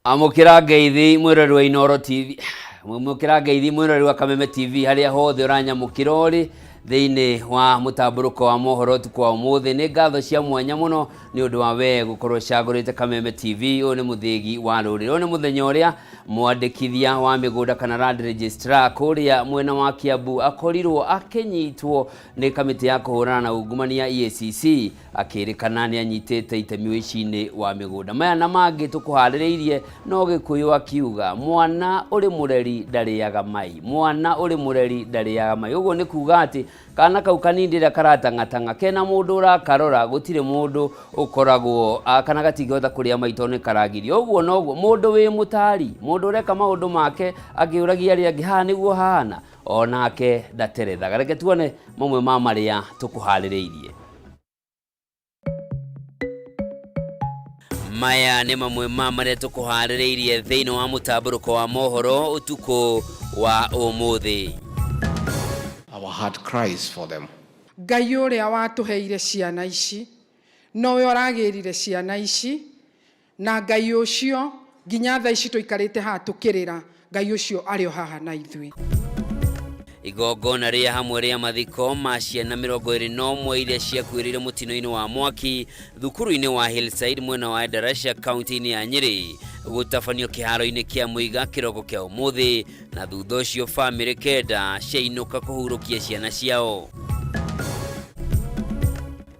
Amũkĩra ngeithi mwĩroreri wa Inooro TV. Amũkĩra ngeithi mwĩroreri wa Kameme TV harĩa hothe ũranyamũkĩra ũrĩ thĩinĩ wa mũtambũrũko wa mohoro ũtukũ wa ũmũthĩ. Nĩ ngatho cia mwanya mũno nĩ ũndũ wa we gũkorwo ũcagũrĩte Kameme TV. Ũyũ nĩ mũthĩgi wa rũrĩrĩ. Ũyũ nĩ mũthenya ũrĩa mwandĩkithia wa mĩgũnda kana land registrar kũrĩa mwena wa Kiambu akorirwo akĩnyitwo nĩ kamĩtĩ ya kũhũrana na ungumania EACC akĩrĩkana nĩ anyitĩte itemi ũici-inĩ wa mĩgũnda. Maya na mangĩ tũkũharĩrĩirie no Gĩkũyũ akiuga mwana ũrĩ mũreri ndarĩaga mai, mwana ũrĩ mũreri ndarĩaga mai. Ũguo nĩ kuga atĩ kana kau kanini rĩrĩa karatang'atang'a kena mũndũ ũrakarora gũtirĩ mũndũ ũkoragwo kana gatingĩhota kũrĩa mai tondũ nĩ karagirio. Ũguo noguo mũndũ wĩ mũtari, mũndũ ũreka maũndũ make akĩũragia arĩa angĩ haha nĩguo hahana, onake ndaterethaga. Reke tuone mamwe ma marĩa tũkũharĩrĩirie. Maya nĩ mamwe ma marĩa tũkũharĩrĩirie thĩinĩ wa mũtambũrũko wa mohoro ũtukũ wa ũmũthĩ. Our heart cries for them. Ngai ũrĩa watũheire ciana ici nowe ũragĩrire ciana ici na Ngai ũcio nginya thaa ici tũikarĩte haha tũkĩrĩra Ngai ũcio arĩ o haha na ithuĩ. Igongona rĩa hamwe rĩa mathiko ma ciana 21 iria ciakuĩrĩire mũtino-inĩ wa mwaki thukuru-inĩ wa Hillside mwena wa Endarasha kaunti-inĩ ya Nyĩrĩ gũtabanio kĩharo-inĩ kĩa Mũiga kĩroko kĩa ũmũthĩ na thutha ũcio bamĩrĩ kenda ciainũka kũhurũkia ciana ciao.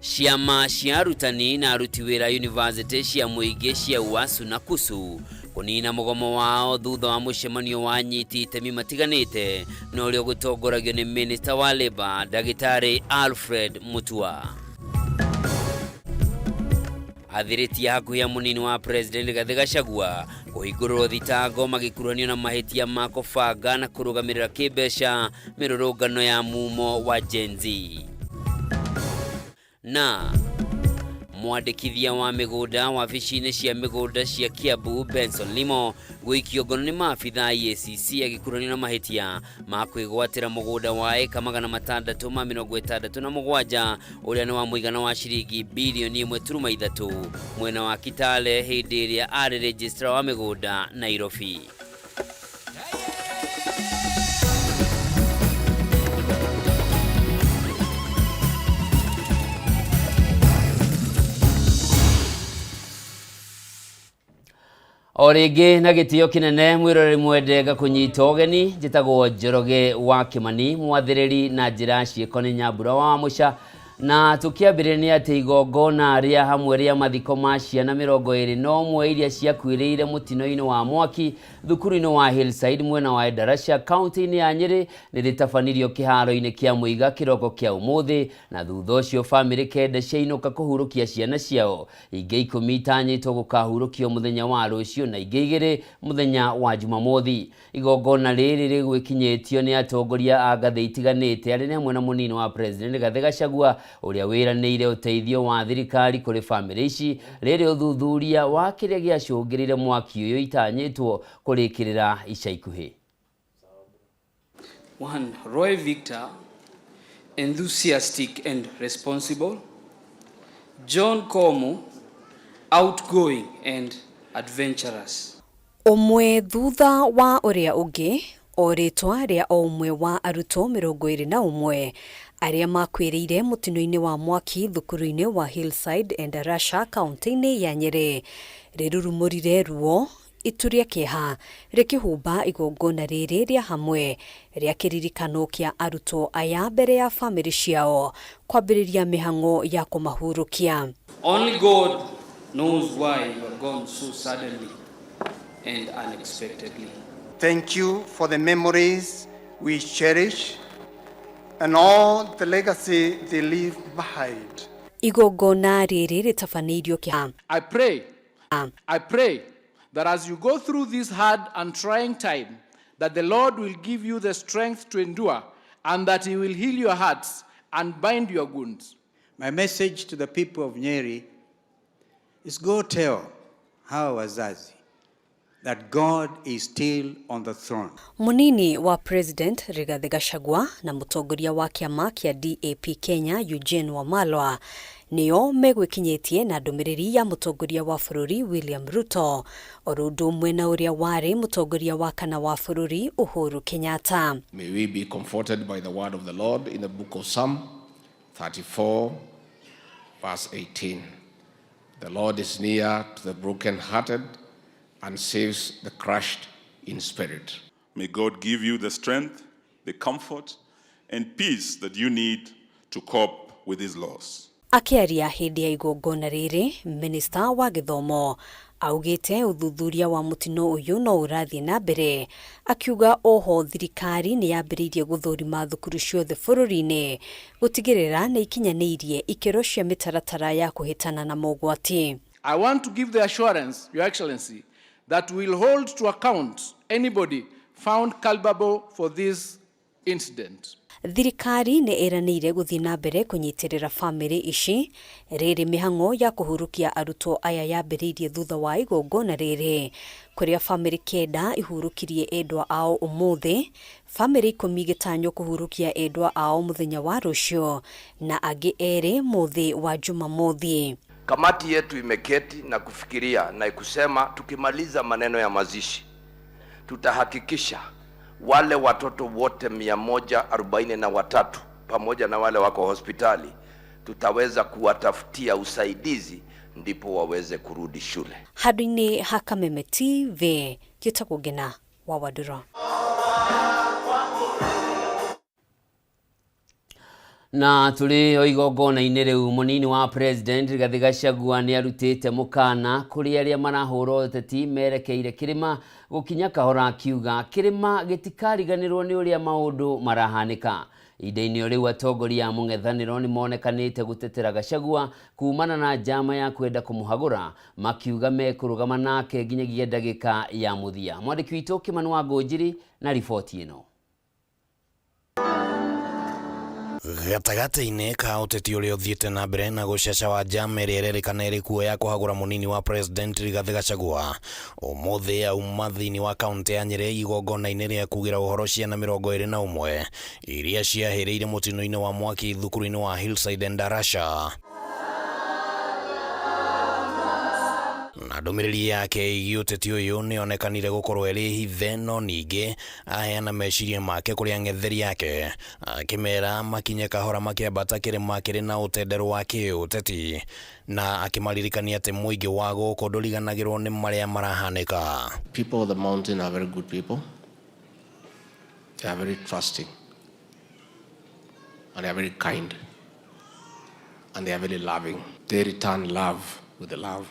Ciama cia arutani na aruti wĩra yunivasĩtĩ cia mũingĩ cia UASU na KUSU kũnina mũgomo wao thutha wa mũcemanio wa anyiti itemi matiganĩte na ũrĩa ũgũtongoragio nĩ Minista wa Labour Ndagĩtarĩ Alfred Mutua. Athirĩtie hakuhĩ ya mũnini wa President Rigathĩ Gachagua kũhingũrĩrwo thitango magĩkuruhanio na mahĩtia ma kũbanga na kũrũgamĩrĩra kĩmbeca mĩrũrũngano ya mumo wa Gen Z. Na mwandĩkithia wa mĩgũnda wabici-inĩ cia mĩgũnda cia Kiambu Benson Limo gũikio ngono nĩ maabitha EACC agĩkuruhanio na mahĩtia ma kwĩgwatĩra mũgũnda wa ĩka 667 ũrĩa nĩ wa mũigana wa ciringi birioni 1.3 mwena wa Kitale hĩndĩ ĩrĩa arĩ registrar wa mĩgũnda Nairobi. O rĩngĩ na gĩtĩo kĩnene mwĩroreri mwende ngakũnyita ũgeni njĩtagwo Njoroge wa Kĩmani mwathĩrĩri na njĩra ya ciĩko nĩ Nyambura wa Mũca na tũkĩambĩrĩria nĩ atĩ igongona rĩa hamwe rĩa mathiko ma ciana 21 iria ciakuĩrĩire mũtino-inĩ wa mwaki thukuru-inĩ wa Hillside mwena wa Endarasha kaunti-inĩ ya Nyĩrĩ nĩ rĩtabanirio kĩharo-inĩ kĩa Mũiga kĩroko kĩa ũmũthĩ na thutha ũcio bamĩrĩ kenda ciainũka kũhurũkia ciana ciao Ingĩ 10 itanyĩtwo gũkahurũkio mũthenya wa rũciũ na ingĩ 2 mũthenya wa Jumamothi. Igongona rĩrĩ rĩgwĩkinyĩtio nĩ atongoria a ngathĩ itiganĩte arĩa nĩ hamwe na mũnini wa President Rigathĩ Gachagua ũrĩa wĩranĩire ũteithio wa thirikari kũrĩ bamĩrĩ ici rĩrĩ ũthuthuria wa kĩrĩa gĩacũngĩrĩire mwaki ũyũ itanyĩtwo kũrĩkĩrĩra ica ikuhĩ. One, Roy Victor, enthusiastic and responsible. John Komu, outgoing and adventurous. Ũmwe thutha wa ũrĩa ũngĩ, o rĩtwa rĩa o ũmwe wa arutwo 21 arĩa makuĩrĩire mũtino-inĩ wa mwaki thukuru-inĩ wa Hillside Endarasha kaunti-inĩ ya Nyĩrĩ rĩrurumũrire ruo Itu rĩa kĩeha rĩkĩhumba igongona rĩrĩ rĩa hamwe rĩa kĩririkano kĩa arutwo aya mbere ya famĩlĩ ciao kwambĩrĩria mĩhang'o ya kũmahurũkia. Only God knows why you are gone so suddenly and unexpectedly. Thank you for the memories we cherish and all the legacy they leave behind. Igongona rĩrĩ rĩtabanĩirio kĩha. I pray I pray that as you go through this hard and trying time, that the Lord will give you the strength to endure and that he will heal your hearts and bind your wounds. My message to the people of Nyeri is go tell hawa wazazi that God is still on the throne. Mũnini wa President Rigathĩ Gachagua na mũtongoria wa kĩama kĩa DAP Kenya Eugene Wamalwa Nĩo megwĩkinyĩtie na ndũmĩrĩri ya mũtongoria wa bũrũri William Ruto, oro ũndũ ũmwe na ũrĩa warĩ mũtongoria wa kana wa bũrũri Uhuru Kenyatta. May we be comforted by the word of the Lord in the book of Psalm 34, verse 18. The Lord is near to the brokenhearted and saves the crushed in spirit. May God give you the strength, the comfort, and peace that you need to cope with this loss. Akĩaria hĩndĩ ya igongona rĩrĩ, minista wa gĩthomo augĩte ũthuthuria wa mũtino ũyũ no ũrathiĩ na mbere, akiuga oho thirikari nĩ yambĩrĩirie gũthũrima thukuru ciothe bũrũri-inĩ gũtigĩrĩra nĩ ikinyanĩirie ikĩro cia mĩtaratara ya kũhĩtana na mogwati. I want to give the assurance, Your Excellency, that we'll hold to account anybody found culpable for this incident. Thirikari nĩ ĩranĩire gũthiĩ na mbere kũnyitĩrĩra bamĩrĩ ici. Rĩrĩ mĩhang'o ya kũhurũkia arutwo aya yambĩrĩirie thutha wa igongona rĩrĩ, kũrĩa bamĩrĩ 9 ihurũkirie endwa ao ũmũthĩ, bamĩrĩ 10 igĩtanywo kũhurũkia endwa ao mũthenya wa rũciũ, na angĩ 2 mũthĩ wa Jumamothi. Kamati yetu imeketi na kufikiria na kusema tukimaliza maneno ya mazishi tutahakikisha wale watoto wote 143 pamoja na wale wako hospitali tutaweza kuwatafutia usaidizi ndipo waweze kurudi shule. Handũ-inĩ ha Kameme TV, njĩtagwo Ngina wa Wandũra. Na tũrĩ o igongona-inĩ rĩu, mũnini wa president Rigathĩ Gachagua nĩ arutĩte mũkana kũrĩ arĩa marahũra ũteti merekeire kĩrĩma gũkinya kahora, akiuga kĩrĩma gĩtikariganĩrwo nĩ ũrĩa maũndũ marahanĩka. Ihinda-inĩ o rĩu atongoria a mũng'ethanĩro nĩ monekanĩte gũtetera Gachagua kumana na njama ya kwenda kũmũhagũra, makiuga mekũrũgama nake nginyagia ndagĩka ya mũthia. Mwandĩki witũ Kimani wa Ngũnjiri na riboti ĩno. Gatagatĩ-inĩ ka ũteti ũrĩa ũthiĩte na mbere na gũcaca wa njama ĩrĩa ĩrerĩkana ĩrĩ kuo ya kũhagũra mũnini wa president Rigathĩ Gachagua, ũmũthĩ auma thĩinĩ wa kaunti ya Nyĩrĩ igongona-inĩ rĩa kugĩra ũhoro ciana 21 iria ciahĩrĩire mũtino-inĩ wa mwaki thukuru-inĩ wa Hillside Endarasha. Na ndũmĩrĩri yake ĩgiĩ ũteti ũyũ nĩonekanire gũkorwo ĩrĩ hithe, no ningĩ aheana meciria make kũrĩ ang'etheri ake, akĩmera makinye kahora makĩambata kĩrĩma kĩrĩ na ũtenderũ wa kĩũteti, na akĩmaririkania atĩ mũingĩ wa gũkũ ndũriganagĩrwo nĩ marĩa marahanĩka. People of the mountain are very good people. They are very trusting. And they are very kind. And they are very loving. They return love with love.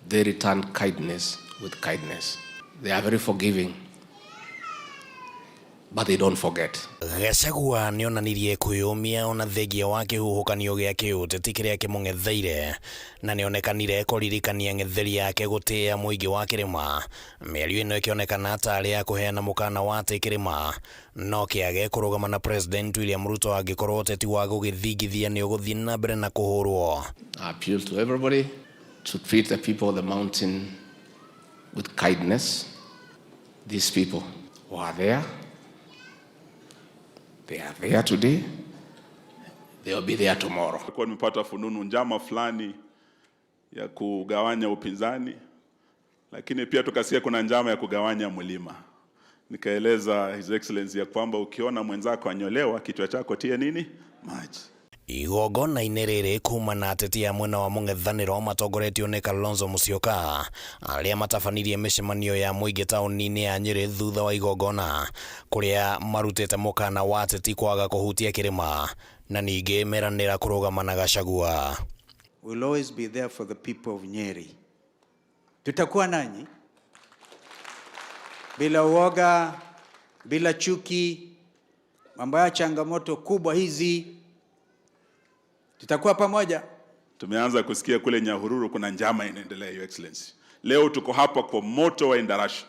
They return kindness with kindness. They are very forgiving, but they don't forget. Gachagua nĩonanirie kwĩyũmia ona thengia wa kĩhuhũkanio gĩa kĩũteti kĩrĩa kĩmũng'etheire, na nĩonekanire kũririkania ng'etheri yake gũtĩĩa mũingĩ wa kĩrĩma. Mĩario ĩno ĩkĩonekana tarĩ ya kũheana mũkana wa atĩ kĩrĩma no kĩage kũrũgama na President William Ruto angĩkorwo ũteti wa gũgĩthingithia nĩ ũgũthiĩ na mbere na kũhũrwo. I appeal to everybody to treat the people of the mountain with kindness. These people who are there, they are there today, they will be there tomorrow. Kwa nimepata fununu njama fulani ya kugawanya upinzani, lakini pia tukasikia kuna njama ya kugawanya mlima. Nikaeleza His Excellency ya kwamba ukiona mwenzako anyolewa kichwa chako tie nini maji. Igongona-inĩ rĩrĩ kuma na ateti a mwena wa mũng'ethanĩro matongoretio nĩ Kalonzo Musyoka arĩa matabanirie mĩcemanio ya mũingĩ taũni-inĩ ya Nyĩrĩ thutha wa igongona kũrĩa marutĩte mũkana wa ateti kwaga kũhutia kĩrĩma na ningĩ meranĩra kũrũgama na Gachagua. We'll always be there for the people of Nyeri. Tutakuwa nanyi bila uoga, bila chuki, mambo ya changamoto kubwa hizi tutakuwa pamoja. Tumeanza kusikia kule Nyahururu kuna njama inaendelea, Your Excellency. Leo tuko hapa kwa moto wa Endarasha,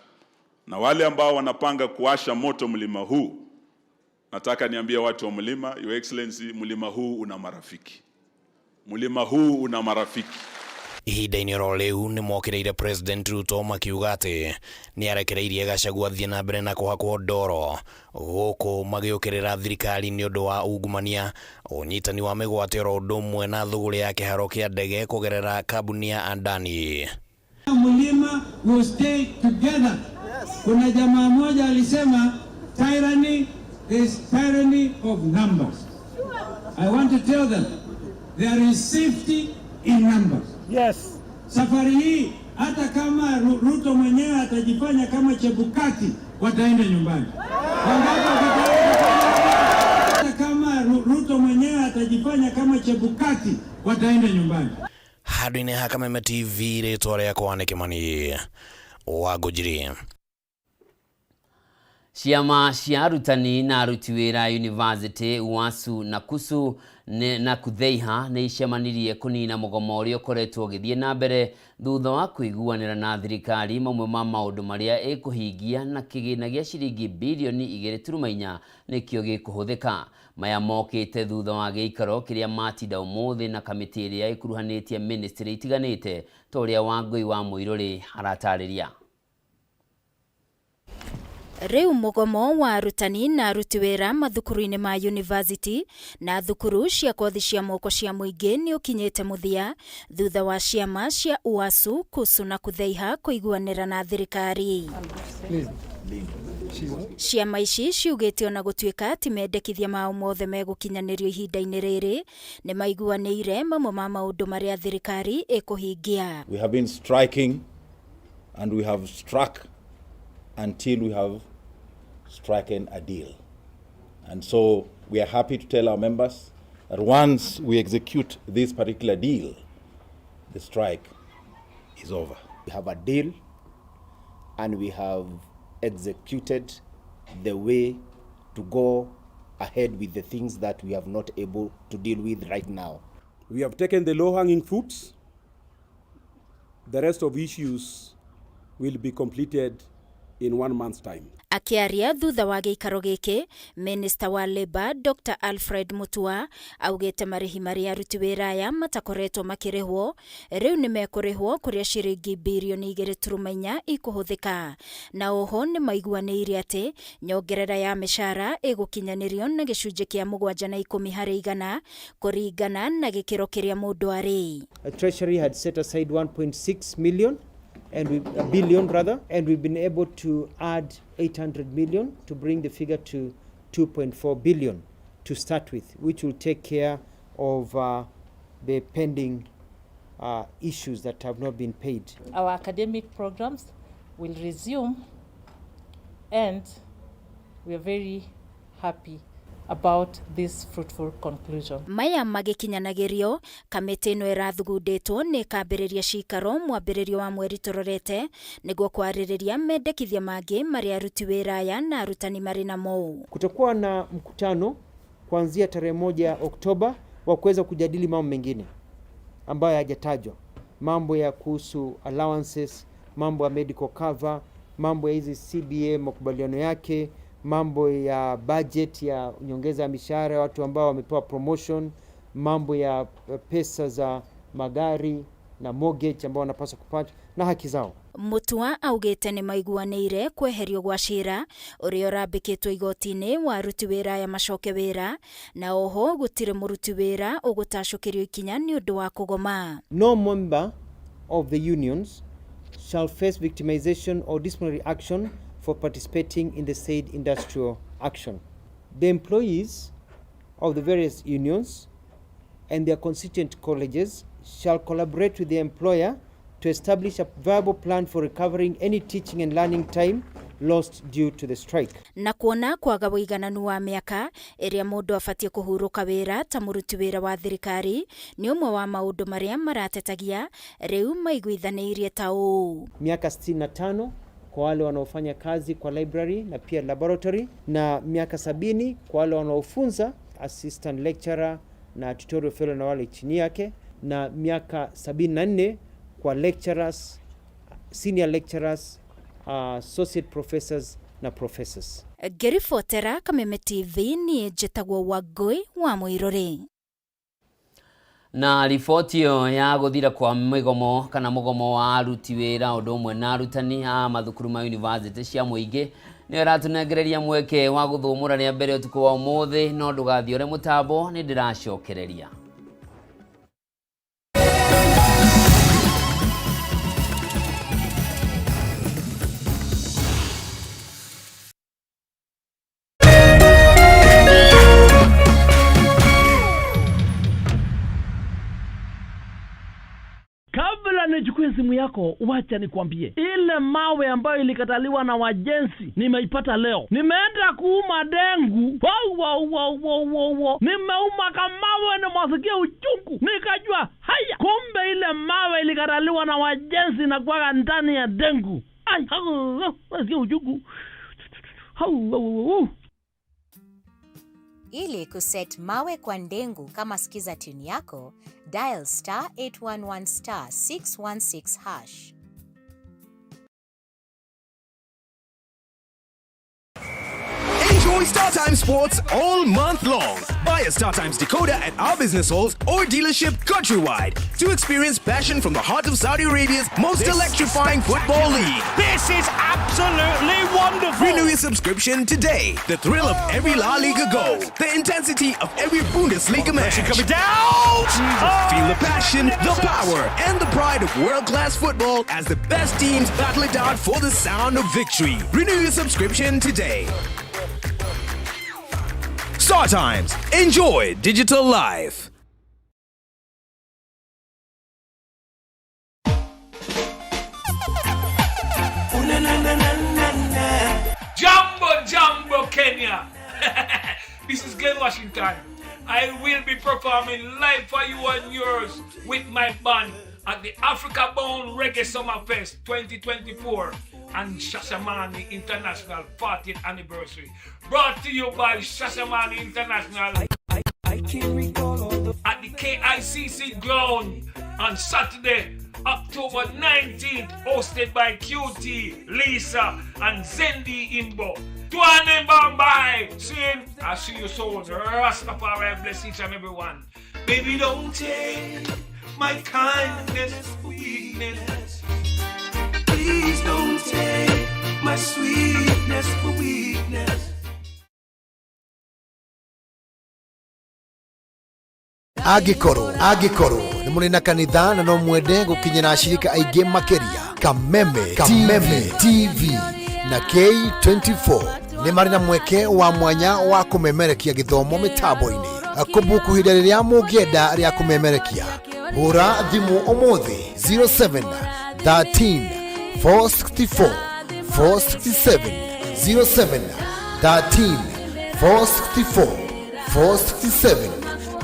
na wale ambao wanapanga kuwasha moto mlima huu, nataka niambie watu wa mlima, Your Excellency, mlima huu una marafiki. Mlima huu una marafiki. Ihinda-inĩ oro rĩu nĩmokĩrĩire President Ruto makiuga atĩ nĩarekereirie Gachagua athiĩ na mbere na kũhakwo ndoro gũkũ magĩũkĩrĩra thirikari nĩ ũndũ wa ungumania, ũnyitani wa mĩgwate oro ũndũ ũmwe na thũgũrĩ ya kĩharo kĩa ndege kũgerera kambuni ya Adani. Mlima will stay together. Yes. Kuna jamaa moja alisema tyranny is tyranny of numbers. I want to tell them there is safety in numbers. Yes. Safari hii hata kama Ruto mwenyewe atajifanya kama Chebukati, wataenda nyumbani. Hata kama Ruto mwenyewe atajifanya kama Chebukati, wataenda nyumbani. Handũ-inĩ ha Kameme TV rĩtwa rĩakwa nĩ Kĩmani wa Ngũnjiri. Ciama cia arutani na aruti wĩra University UASU na KUSU na KUTHEIHA nĩ icemanirie kũnina mũgomo ũrĩa ũkoretwo ũgĩthiĩ na mbere thutha wa kũiguanĩra na thirikari mamwe ma maũndũ marĩa ĩkũhingia na kĩgĩna gĩa ciringi birioni 2.4 nĩkĩo gĩkũhũthĩka. Maya mokĩte thutha wa gĩikaro kĩrĩa matinda ũmũthĩ na kamĩtĩ ĩrĩa ĩkuruhanĩtie ministry itiganĩte ta ũrĩa Wangũi wa Mũirũrĩ aratarĩria. Rĩu mũgomo wa arutani na aruti wĩra mathukuru-inĩ ma university na thukuru cia kothi cia moko cia mũingĩ nĩ ũkinyĩte mũthia thutha wa ciama cia UASU, KUSU na KUTHEIHA kũiguanĩra na thirikari. Ciama ici ciugĩte ona gũtuĩka ti mendekithia mao mothe megũkinyanĩrio ihinda-inĩ rĩrĩ, nĩ maiguanĩire mamwe ma maũndũ marĩa thirikari ĩkũhingia. We have been striking and we have struck until we have stricken a deal. And so we are happy to tell our members that once we execute this particular deal, the strike is over. We have a deal and we have executed the way to go ahead with the things that we have not able to deal with right now. We have taken the low-hanging fruits. The rest of issues will be completed in 1 month's time. Akĩaria thutha wa gĩikaro gĩkĩ, Minister wa Labour Dr. Alfred Mutua augĩte marĩhi marĩa aruti wĩra aya matakoretwo makĩrĩhwo rĩu nĩ mekũrĩhwo kũrĩa ciringi birioni 2.4 ikũhũthĩka, na oho nĩ maiguanĩire atĩ nyongerera ya mĩcara ĩgũkinyanĩrio na gĩcunjĩ kĩa 7 na 10 harĩ igana kũringana na gĩkĩro kĩrĩa mũndũ arĩ. Treasury had set aside 1.6 million and we, a billion rather, and we've been able to add 800 million to bring the figure to 2.4 billion to start with, which will take care of the pending issues that have not been paid. Our academic programs will resume, and we are very happy about this fruitful conclusion. Maya magĩkinyanagĩrio, kamĩtĩ ĩno ĩrathugundĩtwo nĩ ĩkambĩrĩria cikaro mwambĩrĩrio wa mweri tũrorete nĩguo kwarĩrĩria mendekithia mangĩ marĩa aruti wĩra aya na arutani marĩ namo. Kutakuwa na mkutano kuanzia tarehe 1 Oktoba wa kuweza kujadili mambo mengine ambayo hayajatajwa, mambo ya kuhusu allowances, mambo ya medical cover, mambo ya hizi CBA makubaliano yake, mambo ya budget ya nyongeza ya mishahara ya watu ambao wamepewa promotion, mambo ya pesa za magari na mortgage ambao wanapaswa kupata na haki zao. Mutua augĩte nĩ maiguanĩire kweherio gwa cira ũrĩa ũrambĩkĩtwo igoti-inĩ wa aruti wĩra aya macoke wĩra, na oho gũtirĩ mũruti wĩra ũgũtacũkĩrio ikinya nĩ ũndũ wa kũgoma. No member of the unions shall face victimization or disciplinary action for participating in the said industrial action. The employees of the various unions and their constituent colleges shall collaborate with the employer to establish a viable plan for recovering any teaching and learning time lost due to the strike. Na kuona kwaga ũigananu wa mĩaka ĩrĩa mũndũ abatiĩ kũhurũka wĩra ta mũruti wĩra wa thirikari nĩ ũmwe wa maũndũ marĩa maratetagia rĩu maiguithanĩirie ta ũũ. Miaka 65 kwa wale wanaofanya kazi kwa library na pia laboratory, na miaka 70 kwa wale wanaofunza assistant lecturer na tutorial fellow na wale chini yake, na miaka 74 kwa lecturers, senior lecturers, associate professors na professors. Ngĩribotera Kameme TV niĩ njĩtagwo Wangũi wa Mũirũrĩ. Na riboti ĩyo ya gũthira kwa mĩgomo kana mũgomo wa aruti wĩra ũndũ ũmwe na arutani a mathukuru ma yunivasĩtĩ cia mũingĩ nĩyo ĩratũnengereria mweke wa gũthũmũra rĩa mbere ũtukũ wa ũmũthĩ, no ndũgathiore mũtambo, nĩ ndĩracokereria. Kabla nichukue simu yako, wacha nikwambie, ile mawe ambayo ilikataliwa na wajenzi nimeipata leo. Nimeenda kuuma dengu, wow, wow, wow, wow, wow, wow. Nimeuma kamawe, nimwasikia uchungu, nikajua haya, kumbe ile mawe ilikataliwa na wajenzi na kwaga ndani ya dengu. Ai, hau, hau, nasikia uchungu. Hau, hau, hau. Ili kuset mawe kwa ndengu kama skiza tune yako, dial star 811 star 616 hash. Enjoy StarTimes Sports all month long. Buy a StarTimes decoder at our business halls or dealership countrywide to experience passion from the heart of Saudi Arabia's most This electrifying football league. This is absolutely wonderful. Renew your subscription today. The thrill of every La Liga goal, the intensity of every Bundesliga match. Coming down. Feel the passion, the power, and the pride of world-class football as the best teams battle it out for the sound of victory. Renew your subscription today. Star Times. Enjoy digital life. Jumbo Jumbo Kenya. This is Glenn Washington. I will be performing live for you and yours with my band at the Africa Bound Reggae Summer Fest 2024 and Shashamane International 40th Anniversary. Brought to you by Shashamane International at the KICC ground on Saturday, October 19th, hosted by QT, Lisa, and Zendi Imbo. Tuane Bombay! See, I see you soon. Rastafari bless each and every one. Baby, don't take my kindness for weakness. Please don't take my sweetness for weakness. Angĩkorwo angĩkorwo nĩ mũrĩ na kanitha na no mwende gũkinyĩra ashirika aingĩ makĩria, Kameme Kameme TV na K24 nĩ marĩ na mweke wa mwanya wa kũmemerekia gĩthomo mĩtambo-inĩ. Kũbuku ihinda rĩrĩa mũngĩenda rĩa kũmemerekia, hũra thimũ ũmũthĩ 07 13 464 467, 07 13 464 467.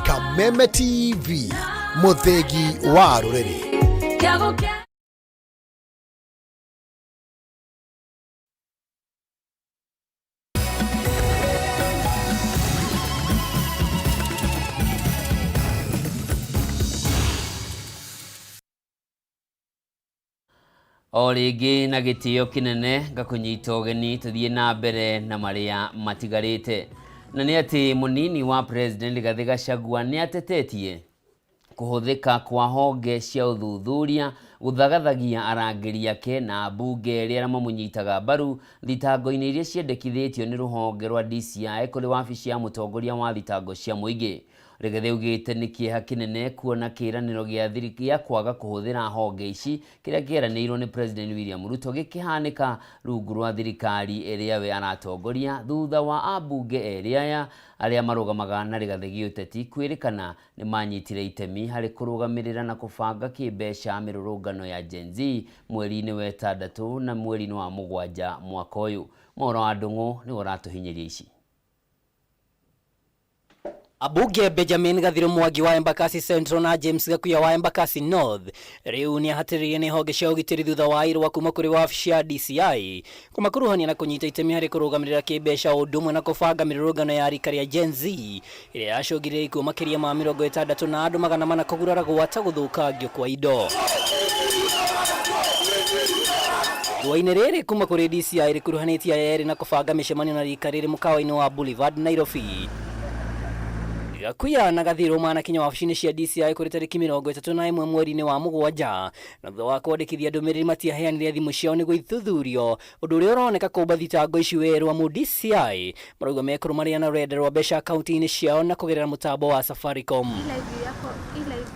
Kameme TV, mũthĩgi wa rũrĩrĩ. O rĩngĩ na gĩtĩo kĩnene ngakũnyita ũgeni tũthiĩ na mbere na marĩa matigarĩte, na nĩ atĩ mũnini wa President Rigathĩ Gachagua nĩ atetetie kũhũthĩka kwa honge cia ũthuthuria gũthagathagia arangĩri ake na ambunge erĩ arĩa mamũnyitaga mbaru thitango-inĩ iria ciendekithĩtio nĩ rũhonge rwa DCI kũrĩ wabici ya mũtongoria wa thitango cia mũingĩ. Rigathĩ augĩte nĩ kĩeha kĩnene kuona kĩĩranĩro gĩa gĩa kwaga kũhũthĩra honge ici kĩrĩa kĩeranĩirwo nĩ President William Ruto gĩkĩhanĩka rungu rwa thirikari ĩrĩa we aratongoria, thutha wa ambunge erĩ aya arĩa marũgamaga na Rigathĩ gĩũteti kwĩrĩkana nĩ manyitire itemi harĩ kũrũgamĩrĩra na kũbanga kĩmbeca mĩrũrũngano ya Gen Z mweri-inĩ wa ĩtandatũ na mweri-inĩ wa mũgwanja mwaka ũyũ. Mohoro wa Ndũng'ũ nĩwe ũratũhinyĩria ici. Abunge Benjamin Gathiru Mwangi wa Embakasi Central na James Gakuya wa Embakasi North riu ni ahatĩrĩirie nĩ honge cia ũgitĩri thutha wa irũa kuma kũrĩ wabici ya DCI kũmakuruhania na kũnyita itemi harĩ kũrũgamĩrĩra kĩmbeca o ũndũ ũmwe na kũbanga mĩrũrũngano ya rika rĩa Gen Z ĩrĩa yacũngĩrĩirie ikuũ makĩria ma 60 na andũ 400 kũgurara gwata gũthũkangio kwa indo. Irũa-inĩ rĩrĩ kuma kũrĩ DCI rĩkuruhanĩtie aya erĩ na kũbanga mĩcemanio na rika rĩrĩ mũkawa-inĩ wa Boulevard Nairobi. Gakuya na Gathirũ manakinya wabici-inĩ cia DCI kũrĩ tarĩki 31 mweri-inĩ wa mũgwanja, na thutha wa kwandĩkithia ndũmĩrĩri matiaheanire thimũ ciao nĩguo ithuthurio, ũndũ ũrĩa ũroneka kũmba thitango ici werũ amu DCI marauga mekũrũmanĩrĩra na rũrenda rwa mbeca akaunti-inĩ ciao na kũgerera mũtambo wa Safaricom.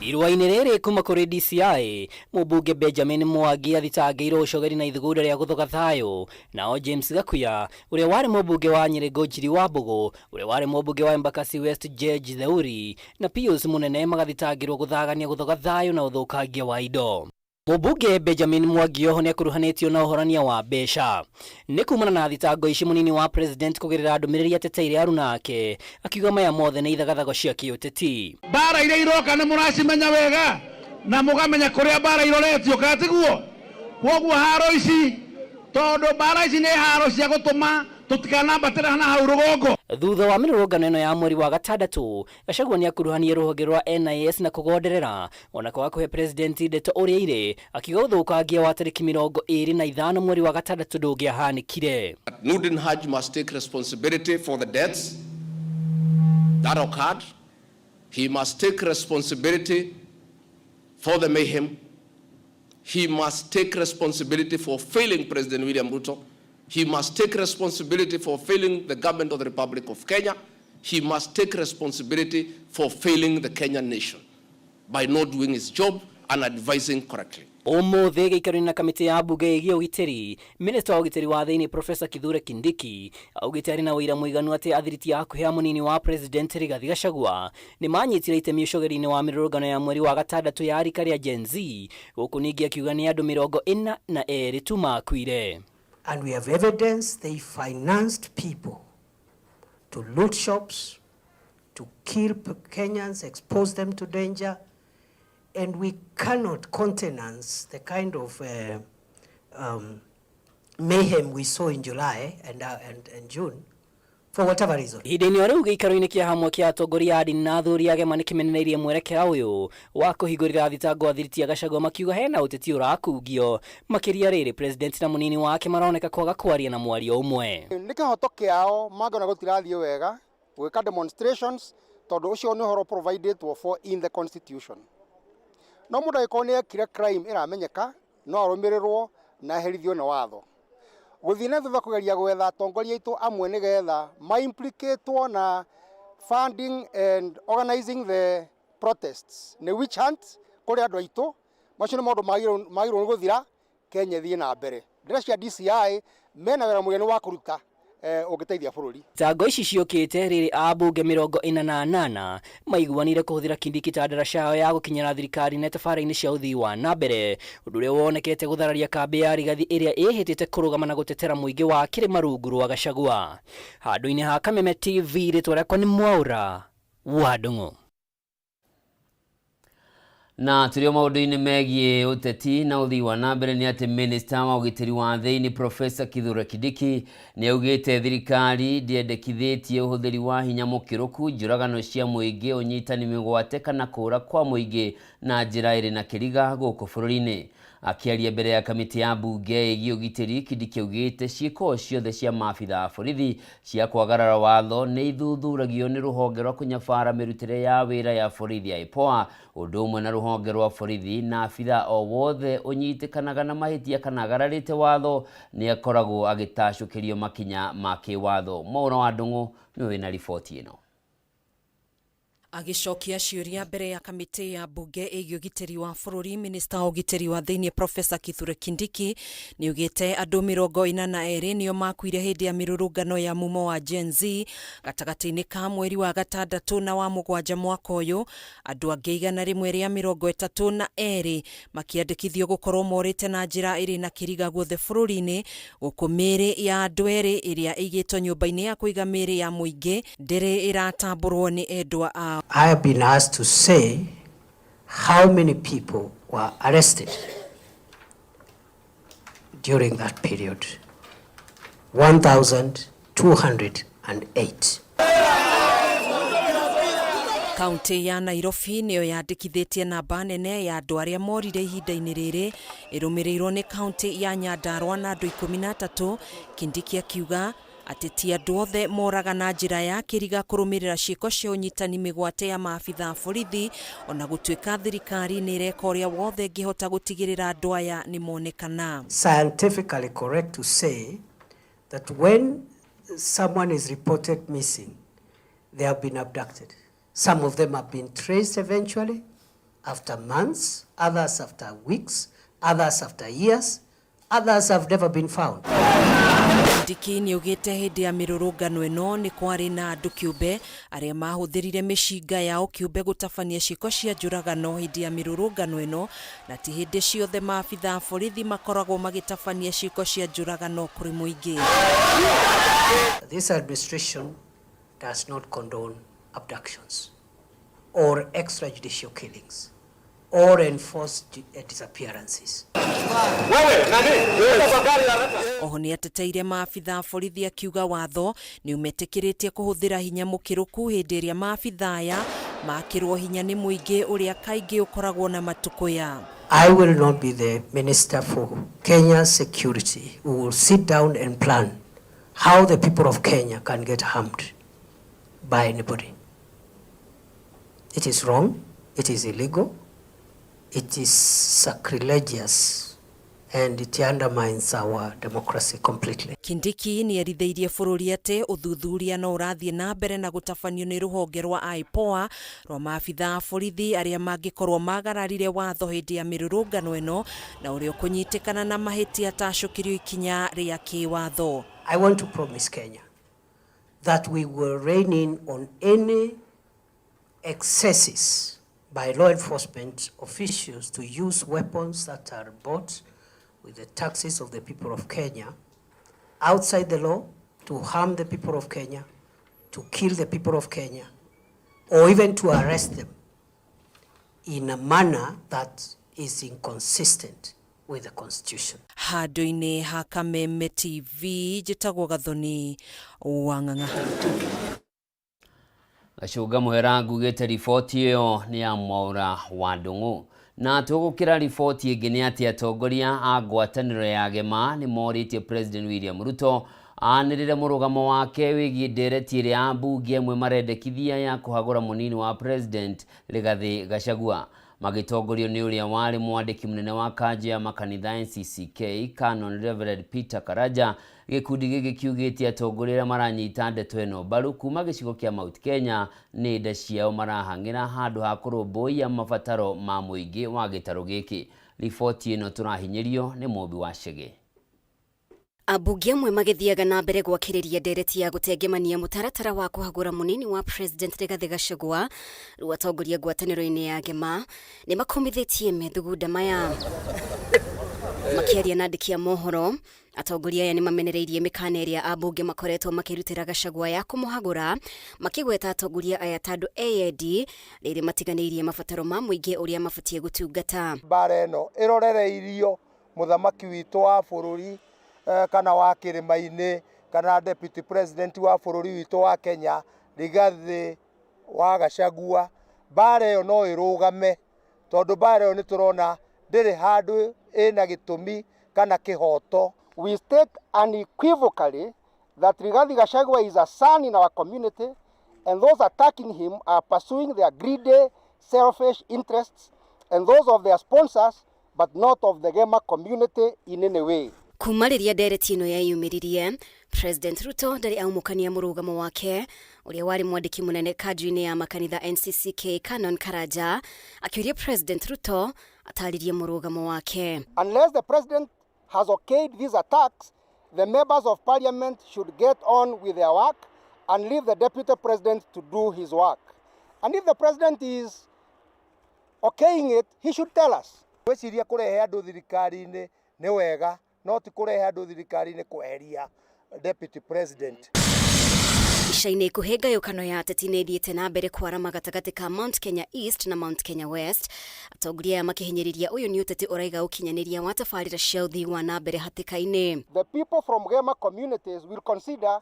Irũa-inĩ rĩrĩ kuma kũrĩ DCI, mũmbunge Benjamin Mwangi athitangĩirwo ũcogeri na ithugunda rĩa gũthoga thayũ, nao James Gakuya ũrĩa warĩ mũmbunge wa Nyĩrĩ Ngũnjiri wa Mbũgũ, ũrĩa warĩ mũmbunge wa Embakasi West George Theuri na Pius Mũnene magathitangĩrwo gũthagania gũthoga thayũ na ũthũkangia wa indo. Mũmbunge Benjamin Mwangi oho nĩakuruhanĩtio na ũhorania wa mbeca. Nĩ kumana na thitango ici mũnini wa president kũgerera ndũmĩrĩri ateteire aruna ake akiuga maya mothe nĩ ithagathago cia kĩũteti. Mbara iria iroka nĩ mũracimenya wega na mũkamenya kũrĩa mbara iroretio, kana tiguo? Kwoguo haro ici, tondũ mbara ici nĩ haro cia gũtũma tũtikanambatĩre na hau rũgongo. Thutha wa mĩrũrũngano ĩno ya mweri wa gatandatũ, Gachagua nĩakuruhanirie rũhonge rwa NIS na kũgonderera ona kwaga kũhe president ndeto ũrĩa irĩ, akiuga ũthũkangia wa tarĩki 25 mweri wa gatandatũ ndũngĩahanĩkire. Nurdin Haji must take responsibility for the deaths that occurred. He must take responsibility for the mayhem. He must take responsibility for failing President William Ruto. He must take responsibility for failing the government of the Republic of Kenya. He must take responsibility for failing the Kenyan nation by not doing his job and advising correctly. Ũmũthĩ gĩikaro-inĩ na kamĩtĩ ya mbunge ĩgiĩ ũgitĩri, minista wa ũgitĩri wa thĩinĩ Professor Kithure Kindiki augĩte arĩ na ũira mũiganu atĩ athiriti a hakuhĩ a mũnini wa president Rigathi Gachagua nĩ manyitire itemi ũcogeri-inĩ wa mĩrũrũngano ya mweri wa gatandatũ ya rika rĩa Gen Z, gũkũ ningĩ akiuga nĩ andũ 42 tu makuire. And we have evidence they financed people to loot shops, to kill Kenyans, expose them to danger, and we cannot countenance the kind of mayhem we saw in July and June for whatever reason. Ihinda-inĩ o rĩu gĩikaro-inĩ kĩa hamwe kĩa atongoria a ndini na athuri agema nĩ kĩmenereirie mwerekera ũyũ wa kũhingũrĩra thitango athiriti a Gachagua makiuga hena ũteti ũrakungio makĩria rĩrĩ president na mũnini wake maroneka kwaga kwaria na mwario ũmwe. Nĩ kĩhoto kĩao mangĩona gũtirathiĩ wega gwĩka demonstrations tondũ ũcio nĩ ũhoro provided for in the constitution. No mũndũ angĩkorwo nĩ ekire crime ĩramenyeka no arũmĩrĩrwo na eherithio nĩ watho. Gũthiĩ na thutha kũgeria gwetha atongoria aitũ amwe nĩgetha ma-implicatwo na funding and organizing the protests nĩ witch hunt kũrĩ andũ aitũ, macio nĩ maũndũ magĩrĩirwo nĩ gũthira, Kenya ĩthiĩ na mbere. Ndĩreciria DCI mena wĩra mũnene wa kũruta ũngĩteithia bũrũri. Thitango ici ciũkĩte rĩrĩ ambunge 48 maiguanĩire kũhũthĩra Kindiki ta ndaraca yao ya gũkinyĩra thirikari na tabarĩra-inĩ cia ũthii wa na mbere, ũndũ ũrĩa wonekete gũthararia kambĩ ya Rigathi ĩrĩa ĩhĩtĩte kũrũgama na gũtetera mũingĩ wa kĩrĩma rungu rwa Gachagua. Handũ-inĩ ha Kameme TV, rĩtwa rĩakwa nĩ Mwaũra wa Ndung'u. Na tũrĩ o maũndũ-inĩ megiĩ ũteti na ũthii wa na mbere nĩ atĩ minista wa ũgitĩri wa thĩinĩ Professor Kithure Kindiki nĩ augĩte thirikari ndĩendekithĩtie ũhũthĩri wa hinya mũkĩrũku, njũragano cia mũingĩ, ũnyitani mĩgwate kana kũũra kwa mũingĩ na njĩra ĩrĩ na kĩriga gũkũ bũrũri-inĩ. Akĩaria mbere ya kamĩtĩ ya mbunge ĩgiĩ ũgitĩri, Kindiki augĩte ciĩko ciothe cia maabitha a borithi cia kwagarara watho nĩ ithuthuragio nĩ rũhonge rwa kũnyabara mĩrutĩre ya wĩra ya borithi ya IPOA, ũndũ ũmwe na rũhonge rwa borithi na abitha o wothe ũnyitĩkanaga na mahĩtia kana agararĩte watho nĩ akoragwo agĩtacũkĩrio makinya ma kĩwatho. Mwaũra wa Ndung'u nĩwe wĩna riboti ĩno. Agĩcokia ciũria mbere ya kamĩtĩ ya mbunge ĩgiĩ ũgitĩri wa bũrũri, minista wa ũgitĩri wa thĩinĩ Professor Kithure Kindiki nĩaugĩte andũ 42 nĩo makuire hĩndĩ ya mĩrũrũngano ya mumo wa Gen Z gatagatĩ-inĩ ka mweri wa gatandatũ na wa mũgwanja mwaka ũyũ, andũ angĩ 132 makĩandĩkithio gũkorwo morĩte na njĩra ĩrĩ na kĩriga guothe bũrũri-inĩ, gũkũ mĩĩrĩ ya andũ erĩ ĩrĩa ĩigĩtwo nyũmba-inĩ ya kũiga mĩĩrĩ ya mũingĩ ndĩrĩ ĩratambũrwo nĩ endwa ao. I have been asked to say how many people were arrested during that period. 1,208. Kaunti ya Nairobi nĩyo yandĩkithĩtie namba nene ya andũ arĩa morire ihinda-inĩ rĩrĩ, ĩrũmĩrĩirwo nĩ kaunti ya Nyandarua na andũ 13, Kindiki akiuga Atĩ ti andũ othe moraga na njĩra ya kĩriga kũrũmĩrĩra ciĩko cia ũnyitani mĩgwate ya maabitha a borithi, ona gũtuĩka thirikari nĩ ĩreka ũrĩa wothe ĩngĩhota gũtigĩrĩra andũ aya nĩ monekana. Scientifically correct to say that when someone is reported missing, they have been abducted. Some of them have been traced eventually after months, others after weeks, others after years, others have never been found. Kindiki nĩaugĩte hĩndĩ ya mĩrũrũngano ĩno nĩ kwarĩ na andũ kĩũmbe arĩa mahũthĩrire mĩcinga yao kĩũmbe gũtabania ciĩko cia njũragano hĩndĩ ya mĩrũrũngano ĩno, na ti hĩndĩ ciothe maabitha a borithi makoragwo magĩtabania ciĩko cia njũragano kũrĩ mũingĩ. This administration does not condone abductions or extrajudicial killings or enforced disappearances. Oho nĩateteire maabitha a borithi akiuga watho nĩ ũmetĩkĩrĩtie kũhũthĩra hinya mũkĩrũku hĩndĩ ĩrĩa maabitha aya makĩrwo hinya nĩ mũingĩ ũrĩa kaingĩ ũkoragwo na matũkũya. I will not be the minister for Kenya's security who will sit down and plan how the people of Kenya can get harmed by anybody. It is wrong, it is illegal, it is sacrilegious, and it undermines our democracy completely. Kindiki nĩerithĩirie bũrũri atĩ ũthuthuria no ũrathiĩ na mbere na gũtabanio nĩ rũhonge rwa IPOA rwa maabitha a borithi arĩa mangĩkorwo magararire watho hĩndĩ ya mĩrũrũngano ĩno, na ũrĩa ũkũnyitĩkana na mahĩtia atacũkĩrio ikinya rĩa kĩwatho. I want to promise Kenya that we will rein in on any excesses by law enforcement officials to use weapons that are bought with the taxes of the people of Kenya outside the law to harm the people of Kenya, to kill the people of Kenya, or even to arrest them in a manner that is inconsistent with the Constitution. Handũ-inĩ ha Kameme TV njĩtagwo Gathoni wa Ng'ang'a. Gacũnga mũhera ngugĩte riboti ĩyo nĩ ya Mwaũra wa Ndung'u. Na tũgũkĩra riboti ĩngĩ nĩ atĩ atongoria a ngwatanĩro ya Gema nĩ morĩtie President William Ruto anĩrĩre mũrũgamo wake wĩgiĩ ndereti ĩrĩa ambunge amwe marendekithia ya kũhagũra mũnini wa President Rigathĩ Gachagua. Magĩtongorio nĩ ũrĩa warĩ mwandĩki mũnene wa kanjũ ya makanitha NCCK Canon Reverend Peter Karanja, gĩkundi gĩkĩ kiugĩte atongoria arĩa maranyita ndeto ĩno mbaru kuma gĩcigo kĩa Mount Kenya nĩ nda ciao marahang'ĩra handũ ha kũrũmbũiya mabataro ma mũingĩ wa gĩtarũ gĩkĩ. Riboti ĩno tũrahinyĩrio nĩ Mũmbi wa Chege. Ambunge amwe magĩthiaga na mbere gwakĩrĩria ndereti ya gũtengemania mũtaratara wa kũhagũra mũnini wa President Rigathĩ Gachagua rĩu atongoria ngwatanĩro-inĩ ya Gema nĩ makomithĩtie methugunda maya. Makĩaria na andĩki a mohoro, atongoria aya nĩ mamenereirie mĩkana ĩrĩa ambunge makoretwo makĩrutĩra Gachagua ya kũmũhagũra, makĩgweta atongoria aya ta andũ eyendi rĩrĩ matiganĩirie mabataro ma mũingĩ ũrĩa mabatiĩ gũtungata. Mbara ĩno ĩrorereirio mũthamaki witũ wa bũrũri kana wa kĩrĩma-inĩ kana deputy president wa bũrũri witũ wa Kenya Rigathĩ wa Gachagua. Mbara ĩyo no ĩrũgame tondũ mbara ĩyo nĩ tũrona ndĩrĩ handũ ĩna gĩtũmi kana kĩhoto. We state unequivocally that Rigathi Gachagua is a son in our community, and those attacking him are pursuing their greedy, selfish interests and those of their sponsors, but not of the Gema community in any way. Kuma rĩrĩa ndereti ĩno yeyumĩririe, President Ruto ndarĩ aumũkania mũrũgamo wake ũrĩa warĩ mwandĩki mũnene kanjũ-inĩ ya makanitha NCCK Canon Karanja akĩũria President Ruto atarĩrie mũrũgamo wake. Unless the president has okayed these attacks, the members of parliament should get on with their work and leave the deputy president to do his work. And if the president is okaying it, he should tell us. Gwĩciria kũrehe andũ thirikari-inĩ nĩ wega, no ti kũrehe andũ thirikari-inĩ kweheria deputy president. Ica-inĩ ikuhĩ ngayũkano ya ateti nĩ ĩthiĩte na mbere kwarama gatagatĩ ka Mount Kenya East na Mount Kenya West, atongoria aya makĩhinyĩrĩria ũyũ nĩ ũteti ũraiga ũkinyanĩria wa tabarĩra cia ũthii wa na mbere hatĩka-inĩ. The people from Gema communities will consider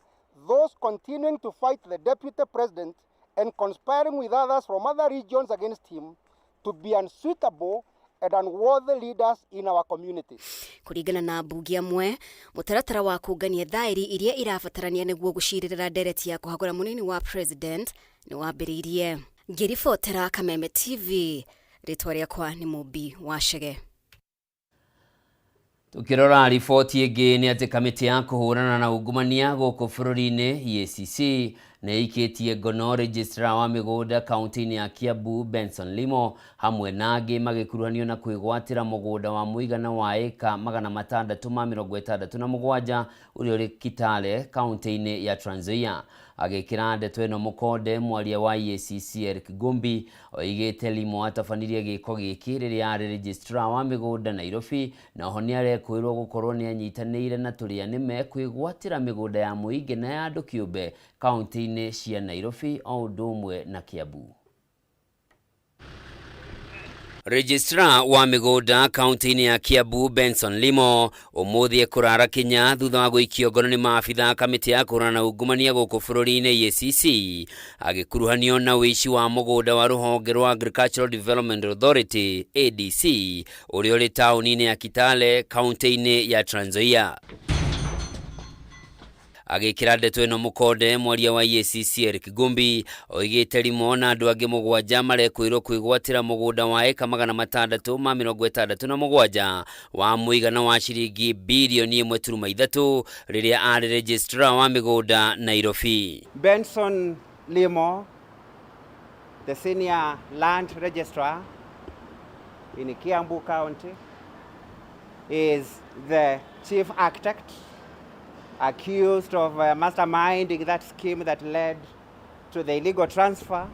those continuing to fight the deputy president and conspiring with others from other regions against him to be unsuitable and unworthy leaders in our communities. Kũringana na ambunge amwe, mũtaratara wa kũngania thaĩri iria irabatarania nĩguo gũcirĩrĩra ndereti ya kũhagũra mũnini wa president nĩ wambĩrĩirie. Ngĩribotera Kameme TV, rĩtwa rĩakwa nĩ Mũmbi wa Chege. Tukirora riboti ĩngĩ nĩ atĩ kamĩtĩ ya kũhũrana na ungumania gũkũ bũrũri-inĩ EACC nĩ ĩikĩtie ngono registrar wa mĩgũnda kaunti-inĩ ya Kiambu Benson Limo hamwe na angĩ magĩkuruhanio na kwĩgwatĩra mũgũnda wa mũigana wa ĩka 667 ũrĩa ũrĩ Kitale kaunti-inĩ ya Trans Nzoia. Agĩkĩra ndeto ĩno mũkonde, mwaria wa EACC Eric Gumbi oigĩte Limo atabanirie gĩko gĩkĩ rĩrĩa arĩ registrar wa mĩgũnda Nairobi, na oho nĩarekwĩrwo gũkorwo nĩanyitanĩire na tũrĩa nĩme kwĩgwatĩra mĩgũnda ya mũingĩ na ya andũ kĩũmbe kaunti-inĩ cia Nairobi o ũndũ ũmwe na Kiambu. Registrar wa mĩgũnda kaunti-inĩ ya Kiambu Benson Limo ũmũthĩ ekũrara Kenya thutha wa gũikio ngono nĩ maabitha a kamĩtĩ ya kũhũrana na ungumania gũkũ bũrũri-inĩ EACC agĩkuruhanio na ũici wa mũgũnda wa rũhonge rwa Agricultural Development Authority ADC ũrĩa ũrĩ taũni-inĩ ya Kitale kaunti-inĩ ya Trans Nzoia. Agĩkĩra ndeto ĩno mũkonde, mwaria wa EACC Eric Gumbi oigĩte Limo na andũ angĩ 7 marekwĩrwo kwĩgwatĩra mũgũnda wa ĩka 667 wa mũigana wa ciringi birioni 1.3 rĩrĩa arĩ registrar wa mĩgũnda Nairobi. Benson Limo, the senior land registrar in Kiambu County, is the chief architect accused of masterminding that scheme that led to the illegal transfer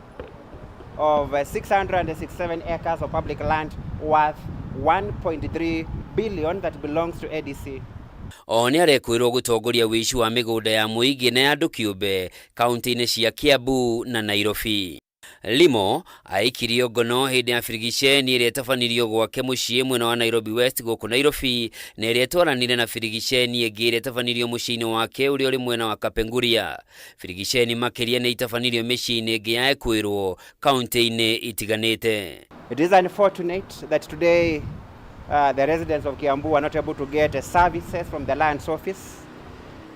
of 667 acres of public land worth 1.3 billion that belongs to ADC. Oho nĩarekwĩrwo gũtongoria ũici wa mĩgũnda ya mũingĩ na ya andũ kĩũmbe kaunti-inĩ cia Kiambu na Nairobi. Limo aikirio ngono hĩndĩ ya birigiceni ĩrĩa ĩtabanirio gwake mũciĩ mwena wa Nairobi West gũkũ Nairobi, na ĩrĩa ĩtwaranire na birigiceni ĩngĩ ĩrĩa ĩtabanirio mũciĩ-inĩ wake ũrĩa ũrĩ mwena wa Kapenguria. Birigiceni makĩria nĩ itabanirio mĩciĩ-inĩ ĩngĩ ya ekwĩrwo kaunti-inĩ itiganĩte. It is unfortunate that today the residents of Kiambu are not able to get services from the lands office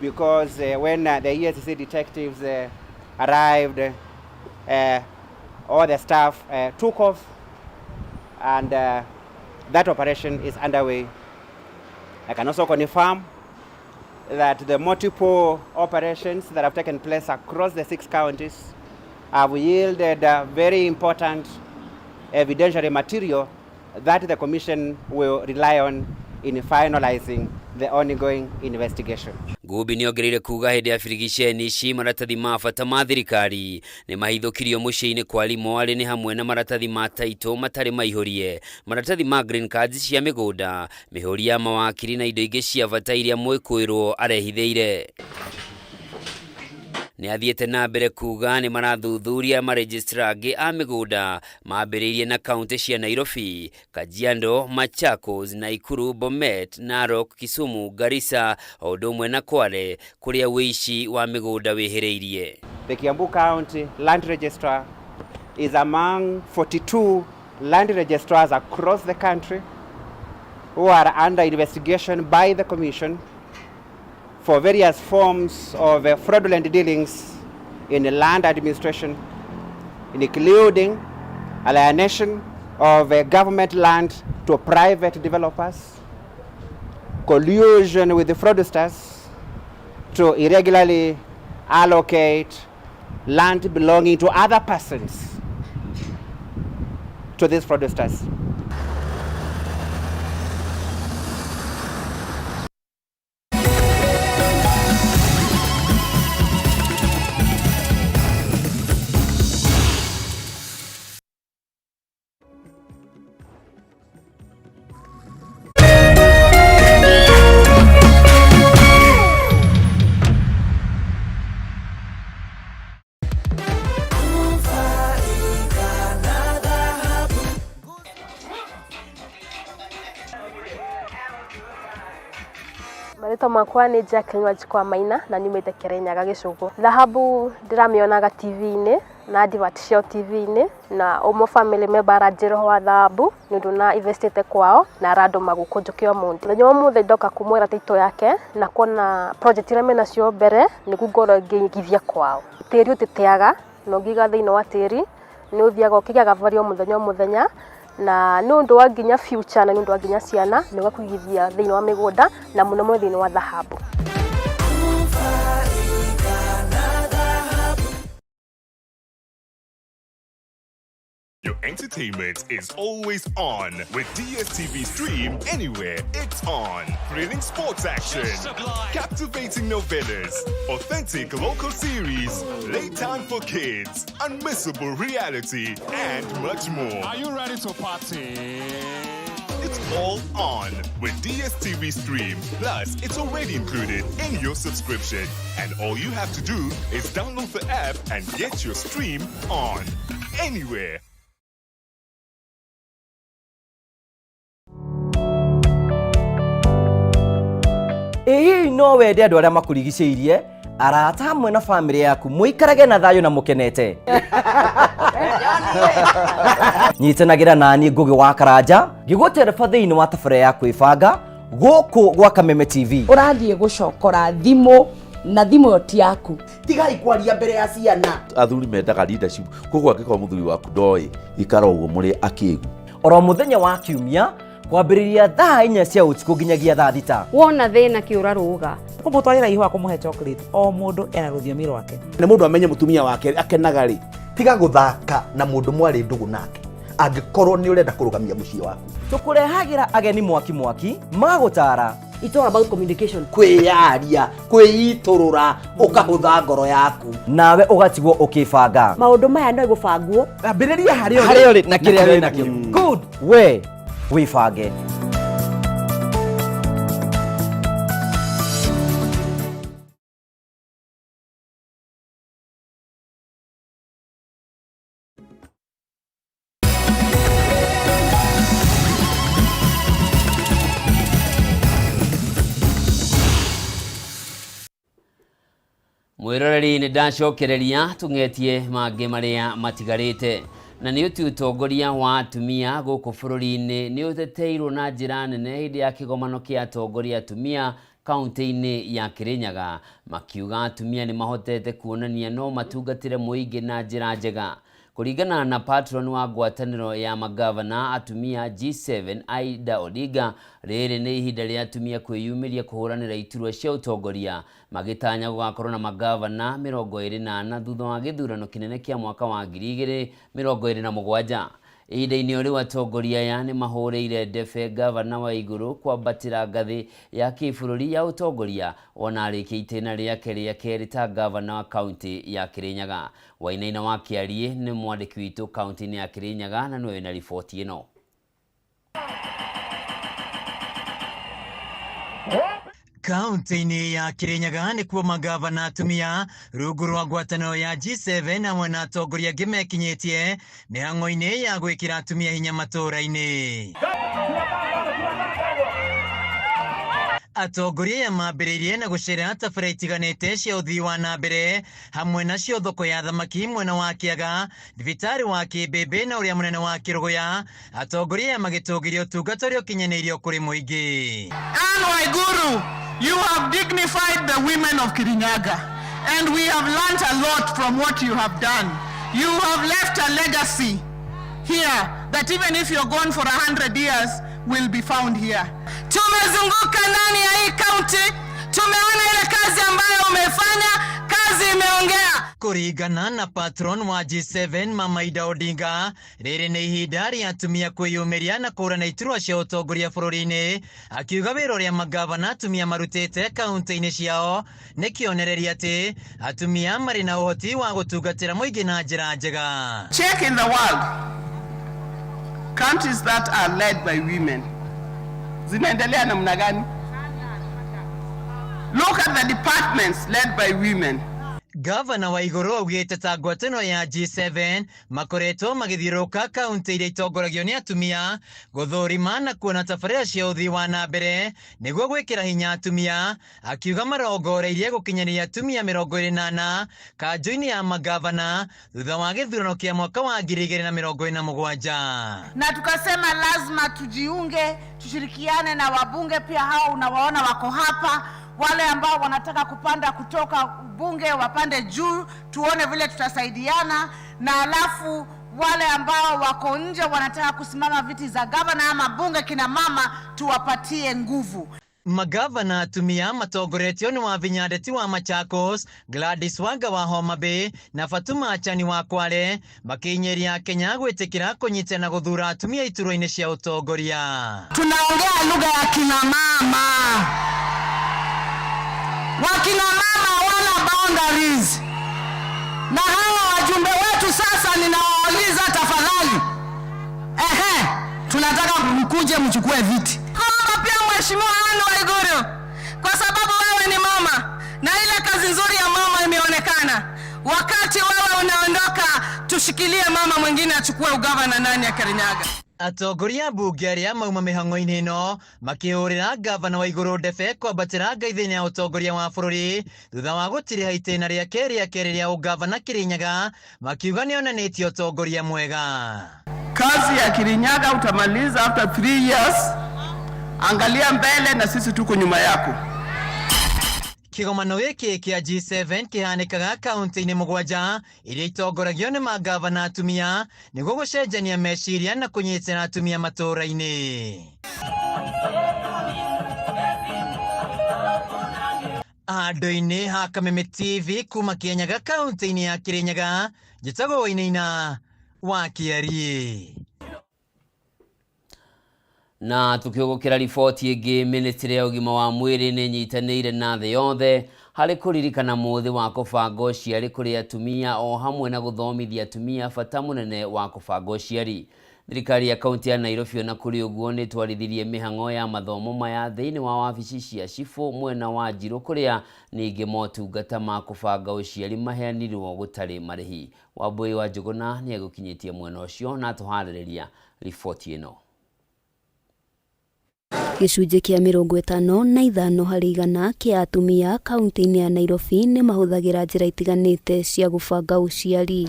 because when the EACC detectives arrived, all the staff took off, and that operation is underway. I can also confirm that the multiple operations that have taken place across the 6 counties have yielded very important evidentiary material that the Commission will rely on in finalizing the ongoing investigation. Gumbi nĩongereire kuga hĩndĩ ya birigiceni ici maratathi ma bata ma thirikari nĩ mahithũkirio mũciĩ-inĩ kwa Limo arĩ nĩ hamwe na maratathi ma taitũ matarĩ maihũrie, maratathi ma green cards cia mĩgũnda, mĩhũri ya mawakiri na indo ingĩ cia bata iria mwĩkũĩrwo arehithĩire. Nĩ athiĩte na mbere kuga nĩ marathuthuria marejistra angĩ a mĩgũnda mambĩrĩirie na kaunti cia Nairobi, Kajiado, Machakos, Nakuru, Bomet, Narok, Kisumu, Garissa o ũndũ ũmwe na Kwale kũrĩa ũici wa mĩgũnda wĩhĩrĩirie. The Kiambu County Land Registrar is among 42 land registrars across the country who are under investigation by the Commission for various forms of fraudulent dealings in land administration, including alienation of government land to private developers, collusion with the fraudsters to irregularly allocate land belonging to other persons to these fraudsters. Marĩtwa makwa nĩ Jacqueline Wanjikũ wa Maina na nyumĩte Kĩrĩnyaga Gĩcũgũ. Thahabu ndĩramĩonaga TV-inĩ Na advert ciao TV-inĩ na ũmwe family member aranjĩra ũhoro wa thahabu nĩ ũndũ na investĩte kwao na arandũma gũkũ njũke ũmũthĩ. Mũthenya wa ũmũthĩ ndoka kũmwĩra title yake na kuona project iria menacio mbere nĩguo ngorwo ngĩigithia kwao. Tĩri ũtĩteaga na ũngĩiga thĩinĩ wa tĩri nĩ ũthiaga ũkĩgĩaga value o mũthenya o mũthenya na nĩ ũndũ wa nginya future na nĩ ũndũ wa nginya ciana nĩ ũga kũigithia thĩinĩ wa mĩgũnda na mũno mũno thĩinĩ wa thahabu. Your entertainment is always on with DSTV Stream Anywhere. It's on. Thrilling sports action, captivating novellas, authentic local series, playtime for kids, unmissable reality, and much more. Are you ready to party? It's all on with DSTV Stream. Plus, it's already included in your subscription. And all you have to do is download the app and get your stream on. Anywhere. Ĩ hihi no wende andũ arĩa makũrigicĩirie, arata hamwe na bamĩrĩ yaku mũikarage na thayũ na mũkenete? Nyitanagĩra naniĩ Ngũgĩ wa Karanja ngĩgũtereba thĩinĩ wa tabarĩra ya kwĩbanga gũkũ gwa Kameme TV. Ũrathiĩ gũcokora thimũ na thimũ ĩyo ti yaku. Tigai kwaria mbere ya ciana. Athuri mendaga leadership, koguo angĩkorwo mũthuri waku ndoĩ, ikara ũguo mũrĩ akĩgu. Oro mũthenya wa kiumia kwambĩrĩria thaa inya cia ũtukũ nginyagia thaa thita. Wona thĩna kĩũra rũga. Kũmũtwarĩra ihũa kũmũhe chocolate, o mũndũ ena rũthiomi rwake. Na mũndũ amenye mũtumia wake akenaga rĩ. Tiga gũthaka na mũndũ mwarĩ ndũgũ nake angĩkorwo nĩ ũrenda kũrũgamia mũciĩ waku. Tũkũrehagĩra ageni mwaki mwaki magũtara. It's all about communication. Kwĩyaria, kwĩitũrũra, ũkahũtha ngoro yaku. Nawe ũgatigwo ũkĩbanga. Maũndũ maya no gũbangwo. Ambĩrĩria harĩa ũrĩ. Harĩa ũrĩ na kĩrĩa wĩ nakĩo. Good. We wĩbange. Mwĩroreri nĩ ndacokereria tũng'etie mangĩ marĩa matigarĩte na nĩ ũti ũtongoria wa atumia gũkũ bũrũri-inĩ nĩ ũteteirwo na njĩra nene hĩndĩ ya kĩgomano kĩa atongoria atumia kaunti-inĩ ya Kirinyaga, makiuga atumia nĩ mahotete kuonania no matungatĩre mũingĩ na njĩra njega. Kũringana na patron wa ngwatanĩro ya magavana atumia G7 Aida Odinga, rĩrĩ nĩ ihinda rĩa atumia kwĩyumĩria kũhũranĩra iturwa cia ũtongoria, magĩtanya gũgakorwo na magavana 24 thutha wa gĩthurano kĩnene kĩa mwaka wa 2027. Ihinda-inĩ o rĩu atongoria aya nĩ mahũrĩire ndebe gavana wa igũrũ kwambatĩra ngathĩ ya kĩbũrũri ya ũtongoria ona arĩkia itĩna rĩake rĩa kerĩ ta gavana wa kaunti ya Kirinyaga. Wainaina wa Kĩariĩ nĩ mwandĩki witũ kaunti-inĩ ya Kirinyaga na nĩwe wĩna riboti ĩno. Kaunti-inĩ ya Kirinyaga nĩkuo magavana atumia rungu rwa ngwatanĩro ya G7 hamwe na atongoria angĩ mekinyĩtie mĩhang'o-inĩ ya gwĩkĩra atumia hinya matũũra-inĩ. Atongoria aya mambĩrĩirie na gũcera tabarĩra itiganĩte cia ũthii wa na mbere hamwe nacio thoko ya thamaki mwena wa Kĩaga, thibitarĩ wa Kĩmbĩmbĩ na ũrĩa mũnene wa Kĩrũgũya. Atongoria aya magĩtũgĩria ũtungata ũrĩa ũkinyanĩirio kũrĩ mũingĩ. Anne Waiguru, you have dignified the women of Kirinyaga, and we have learnt a lot from what you have done. You have left a legacy here that even if you're gone for 100 years, will be found here. Tumezunguka ndani ya hii kaunti, tumeona ile kazi ambayo umefanya, kazi imeongea. Kũringana na patron wa G7 Mama Ida Odinga, rĩrĩ nĩ ihinda rĩa atumia kwĩyumĩria na kũhũrana iturwa cia ũtongoria bũrũri-inĩ, akiuga wĩra ũrĩa magavana atumia marutĩte kaunti-inĩ ciao nĩ kĩonereria atĩ atumia marĩ na ũhoti wa gũtungatĩra mũingĩ na njĩra njega. Check in the world, countries that are led by women zinaendelea namna gani? Look at the departments led by women. Gavana Waiguru augĩte ta ngwatanĩro ya G7 makoretwo magĩthiũrũrũka kaunti iria itongoragio nĩ atumia gũthũrima na kuona tabarĩra cia ũthii wa na mbere nĩguo gwĩkĩra hinya atumia, akiuga marongoreirie gũkinyanĩria atumia 24 kanjũ-inĩ ya magavana thutha wa gĩthurano kĩa mwaka wa 2027. Na tukasema lazima tujiunge, tushirikiane na wabunge pia, hao unawaona wako hapa, wale ambao wanataka kupanda kutoka bunge wapande juu, tuone vile tutasaidiana, na alafu wale ambao wako nje wanataka kusimama viti za gavana ama bunge, kina mama tuwapatie nguvu. Magavana atumia matongoretio nĩ Wavinya Ndeti wa Machakos, Gladys Wanga wa Homa Bay na Fatuma Achani wa Kwale makĩinyĩria Kenya gwĩtĩkĩra kũnyitana na gũthura atumia iturwa-inĩ cia ũtongoria. Tunaongea lugha ya kina mama. Wakina mama hawana boundaries. Na hawa wajumbe wetu sasa ninawauliza tafadhali, ehe, tunataka mkuje mchukue viti. Naomba pia Mheshimiwa Anne Waiguru, kwa sababu wewe ni mama na ile kazi nzuri ya mama imeonekana. Wakati wewe unaondoka, tushikilie mama mwingine achukue ugavana ndani ya Kirinyaga. Atongoria a mbunge arĩa mauma mĩhang'o-inĩ ĩno makĩhũrĩra gavana Waiguru ndebe kwambatĩra ngathĩ-inĩ ya ũtongoria wa bũrũri thutha wa gũtiriha itĩna rĩake rĩa kerĩ rĩa ũgavana Kirinyaga, makiuga nĩonanĩtie ũtongoria mwega. Kazi ya Kirinyaga utamaliza after 3 years. Angalia mbele na sisi tuko nyuma yako. Kĩgomano gĩkĩ kĩa G7 kĩhanĩkaga kaunti-inĩ 7 iria itongoragio nĩ magavana atumia nĩguo gũcenjania meciria na kũnyitĩra atumia matũũra-inĩ. Handũ-inĩ ha Kameme TV kuma Kĩenyaga kaunti-inĩ ya Kĩrĩnyaga, njĩtagwo Wainaina wa Kĩariĩ. Na tukiugukira riboti ĩngĩ, ministry ya ũgima wa mwĩrĩ nĩ ĩnyitanĩire na thĩ yothe harĩ kũririkana mũthĩ wa kũbanga ũciari kũrĩ atumia o hamwe na gũthomithia atumia bata mũnene wa kũbanga ũciari. Thirikari ya kaunti ya Nairobi ona kũrĩ ũguo nĩ ĩtwarithirie mĩhang'o ya mathomo maya thĩinĩ wa wabici cia cibũ mwena wa Njirũ kũrĩa ningĩ motungata ma kũbanga ũciari maheanirwo gũtarĩ marĩhi. Wambui wa Njũgũna nĩ egũkinyĩtie mwena ũcio na atũharĩrĩria riboti ĩno. Gĩcunjĩ kĩa 55 harĩ igana kĩa atumia kaunti-inĩ ya Nairobi nĩ mahũthagĩra njĩra itiganĩte cia gũbanga ũciari.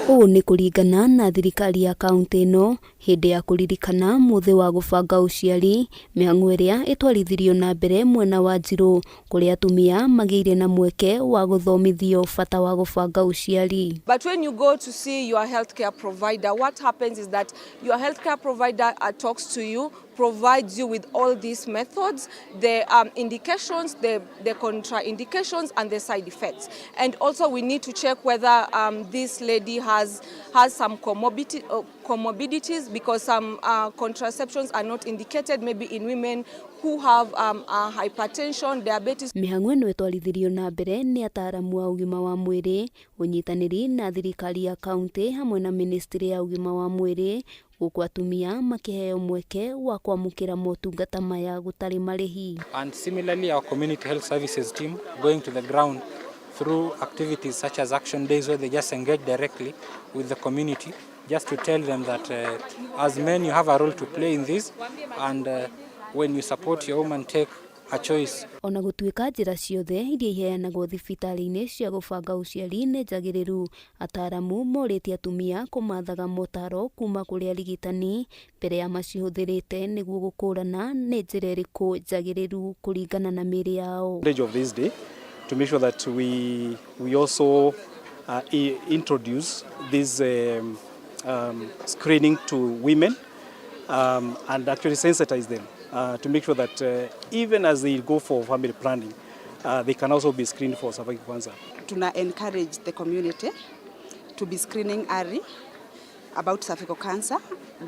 Ũũ nĩ kũringana na thirikari ya kaunti ĩno hĩndĩ ya kũririkana mũthĩ wa gũbanga ũciari, mĩhang'o ĩrĩa ĩtwarithirio na mbere mwena wa Njirũ kũrĩa atumia magĩire na mweke wa gũthomithio bata wa gũbanga ũciari. But when you go to see your healthcare provider, what happens is that your healthcare provider talks to you, provides you with all these methods, the indications, the contraindications, and the side effects. And also we need to check whether this lady has some comorbidities, because some contraceptions are not indicated maybe in women who have hypertension, diabetes. Mĩhang'o ĩno ĩtwarithirio na mbere nĩ ataaramu a ũgima wa mwĩrĩ, ũnyitanĩri na thirikari ya kaunti hamwe na ministry ya ũgima wa mwĩrĩ, gũkũ atumia makĩheo mweke wa kwamũkĩra motungata maya gũtarĩ marĩhi. And similarly, our community health services team going to the ground through activities such as action days where they just engage directly with the community, just to tell them that as men you have a role to play in this, and when you support your woman, take a choice. Ona gũtuĩka njĩra ciothe iria iheanagwo thibitarĩ-inĩ cia gũbanga ũciari nĩ njagĩrĩru, ataaramu morĩtie atumia kũmathaga motaro kuma kũrĩ arigitani mbere ya macihũthĩrĩte nĩguo gũkũrana nĩ njĩra ĩrĩkũ njagĩrĩru kũringana na mĩĩrĩ yao. Of this day to make sure that we also introduce this screening to women and actually sensitize them to make sure that even as they go for family planning, they can also be screened for cervical cancer. Tuna encourage the community to be screening early about cervical cancer.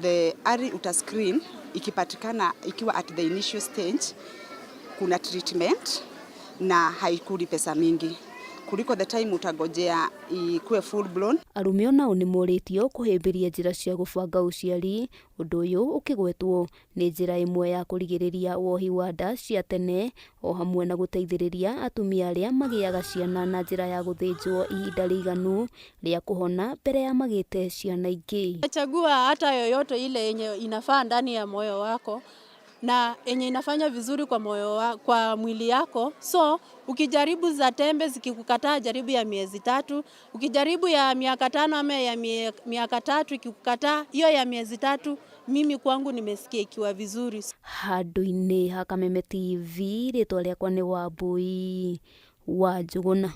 The early uta screen ikipatikana ikiwa at the initial stage, kuna treatment na haikuli pesa mingi. kuliko the time utagojea ikuwe full blown. Arũme onao nĩ morĩtio kũhĩmbĩria njĩra cia gũbanga ũciari, ũndũ ũyũ ũkĩgwetwo nĩ njĩra ĩmwe ya kũrigĩrĩria wohi wa nda cia tene o hamwe na gũteithĩrĩria atumia arĩa magĩaga ciana na njĩra ya gũthĩnjwo ihinda rĩiganu rĩa kũhona mbere ya magĩte ciana ingĩ. Chagua hata yoyote ile yenye inafaa ndani ya moyo wako na yenye inafanya vizuri kwa moyo wa, kwa mwili yako. So ukijaribu za tembe zikikukataa, jaribu ya miezi 3. Ukijaribu ya miaka 5 ama ya miaka 3 ikikukataa, hiyo ya miezi 3 mimi kwangu nimesikia ikiwa vizuri. Handũ-inĩ ha Kameme TV, rĩtwa rĩakwa nĩ Wambui wa Njũgũna.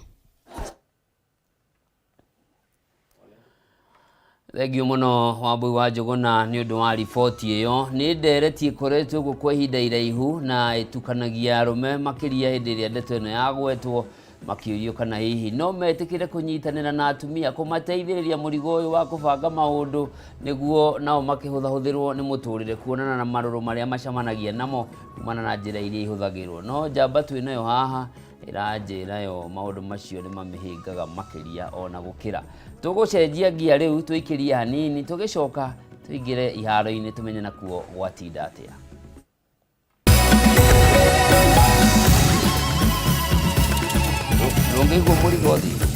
Thengiũ mũno Wambui wa Njũgũna nĩ ũndũ wa riboti ĩyo. Nĩ ndereti ĩkoretwo ũguo kwa ihinda iraihu na ĩtukanagia arũme makĩria hĩndĩ ĩrĩa ndeto ĩno yagwetwo, makĩũrio kana hihi no metĩkĩre kũnyitanĩra na atumia kũmateithĩrĩria mũrigo ũyũ wa kũbanga maũndũ nĩguo nao makĩhũthahũthĩrwo nĩ mũtũrĩre kuonana na marũrũ marĩa macemanagia namo kumana na njĩra iria ihũthagĩrwo. No njamba twĩ nayo haha ĩranjĩra yo maũndũ macio nĩ mamĩhĩngaga makĩria ona gũkĩra. Tũgũcenjia ngia rĩu tũikĩrie hanini tũgĩcoka tũingĩre iharo-inĩ tũmenye nakuo gwatinda atĩa. Ndũngĩigua mũrigo ũthiĩ.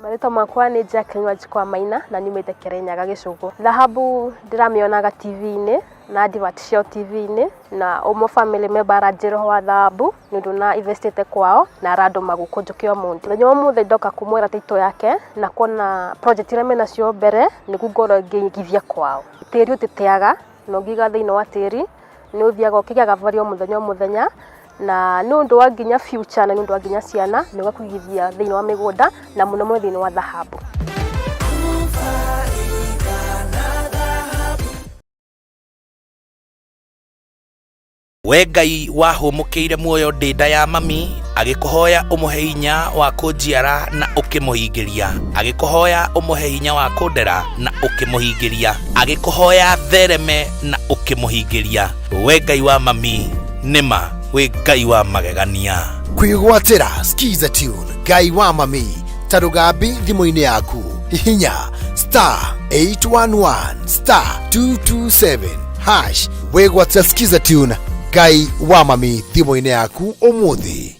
Marĩtwa makwa nĩ Jacqueline Wanjikũ Maina na nyumĩte Kĩrĩnyaga Gĩcũgũ. Thahabu ndĩramĩonaga TV-inĩ na advert ciao TV-inĩ na ũmwe family member aranjĩra wa thahabu nĩ ũndũ na investĩte kwao na arandũma gũkũ njũke ũmũthĩ. Mũthenya wa ũmũthĩ ndoka kũmwĩra title yake na kuona project iria menacio mbere nĩguo ngorwo ngĩigithia kwao. Tĩri ũtĩteaga na ũngĩiga thĩinĩ wa tĩri nĩ ũthiaga ũkĩgĩaga value o mũthenya o mũthenya na nĩ ũndũ wa nginya future na nĩ ũndũ wa nginya ciana nĩ ũgakũigithia thĩinĩ wa mĩgũnda na mũno mũno thĩinĩ wa thahabu. We Ngai wahũmũkĩire muoyo ndĩ nda ya mami agĩkũhoya ũmũhe hinya wa kũnjiara na ũkĩmũhingĩria, agĩkũhoya ũmũhe hinya wa kũndera na ũkĩmũhingĩria, agĩkũhoya thereme na ũkĩmũhingĩria. We Ngai wa mami nĩma wĩ Ngai wa magegania. Kwĩgwatĩra Skiza Tune Ngai wa mami ta rũgambi thimũ-inĩ yaku, hihinya star 811 star 227 hash wĩgwatĩra Skiza Tune Ngai wa mami thimũ-inĩ yaku ũmũthĩ.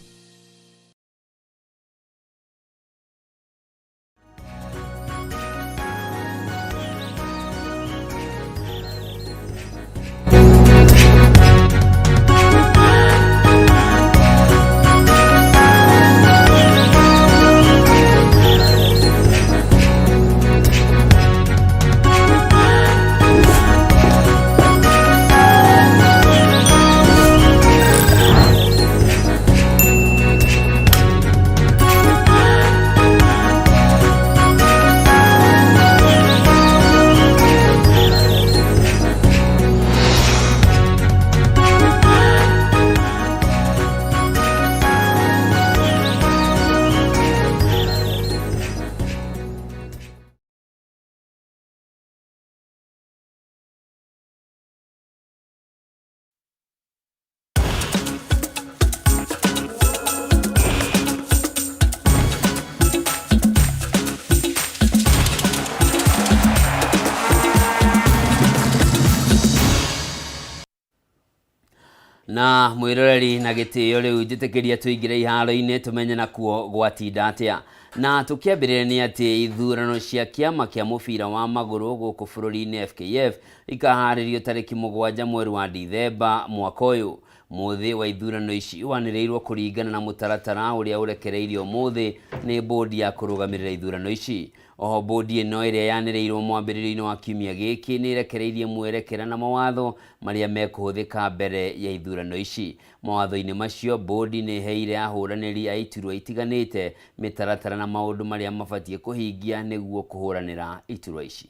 Na mwiroreri na gĩtĩo rĩu njĩtĩkĩria tũingĩre iharo-inĩ tũmenye nakuo gwatinda atĩa. Na tũkĩambĩrĩria nĩ atĩ ithurano cia kĩama kĩa mũbira wa magũrũ gũkũ bũrũri-inĩ FKF ikaharĩrio tarĩki 7 mweri wa Dithemba mwaka ũyũ. Mũthĩ wa ithurano ici wanĩrĩirwo kũringana na mũtaratara ũrĩa ũrekereirio ũmũthĩ nĩ bodi ya kũrũgamĩrĩra ithurano ici. Oho bodi ĩno ĩrĩa yanĩrĩirwo mwambĩrĩrio-inĩ wa kiumia gĩkĩ nĩ ĩrekereirie mwerekera na mawatho marĩa mekũhũthĩka mbere ya ithurano ici. Mawatho-inĩ macio bodi nĩ ĩheire ahũranĩri a iturwa itiganĩte mĩtaratara na maũndũ marĩa mabatiĩ kũhingia nĩguo kũhũranĩra iturwa ici.